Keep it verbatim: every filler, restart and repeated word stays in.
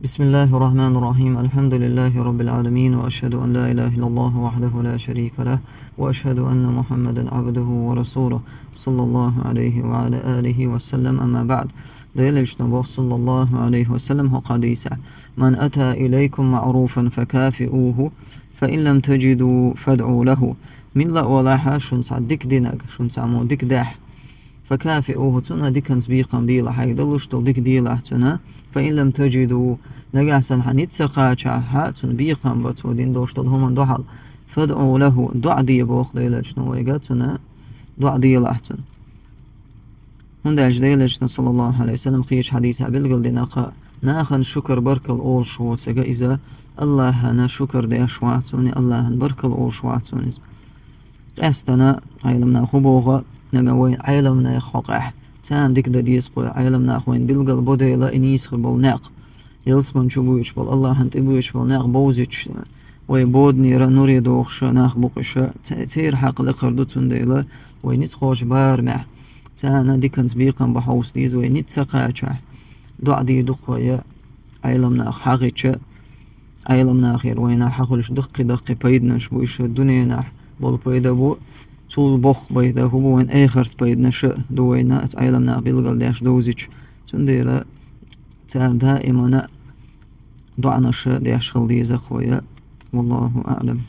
بسم الله الرحمن الرحيم. الحمد لله رب العالمين، وأشهد أن لا إله إلا الله وحده لا شريك له، وأشهد أن محمدا عبده ورسوله، صلى الله عليه وعلى آله وسلم. أما بعد. Делан элчано боху, саллаллаху алейхи ва саллям, хӀокху хьадисехь: «من أتى إليكم معروفا فكافئوه، فإن لم تجدوا فادعوا له». Милла а валахь, шуна цхьа дика динарг, шуна цхьаммо дика даьхьа, «فكافئوه», цунна диканца бекхам бийла, хьайга далуш долу дика делахь цунна. «فإن لم تجدوا», нагахь санна хьан ницкъ ца кхачахь, цунна бекхам бан цо дина долуш долу хӀуманна дуьхьал, «فادعوا له», доӀа де боху Делан элчано вайга, цунна доӀа делахь цунна. ХӀунда аьлча Делан элчано, саллаллаху алейхи ва саллям, кхечу хьадисехь билгалдина, кху нахана шукар, баркалла олуш воцург иза Аллахьана шукар деш вац, цунна Аллахьана баркалла олуш вац цунна иза. Къаьстина, Ӏеламнаха хӀун боху, нагахь вайн Ӏеламнехан хьокъехь, царна дика дан деза кхо, Ӏеламнаха вайна билгал бо дела, и нийса хир болу некъ, ялсамани чу буьйцуш болу, Аллахьана тӀе буьйцуш болу некъ бовзуьйтуш, вай боданера нуре дохуш нах бу-кх уьш, ца-, церан хьакъ лекхар ду, цундела вай ницкъ кхочу барамехь, царна диканца бекхам бан хьовса деза вай ницкъ ца кхачахь. ДоӀа де ду-кх вай, Ӏеламнах хьахийча, Ӏеламнахера вайна хьахуьлуш даккхий-даккхий пайданаш бу уьш, дуьненахь болу пайда бу, цул боккха пайда хӀун бу вайна, эхарт пайданаш а ду вайна, оцу Ӏеламнаха билгалдеш довзуьйтуш. Цундела царна даимана доӀанаш деш хила деза-кх вай. Валлаху аӀлам.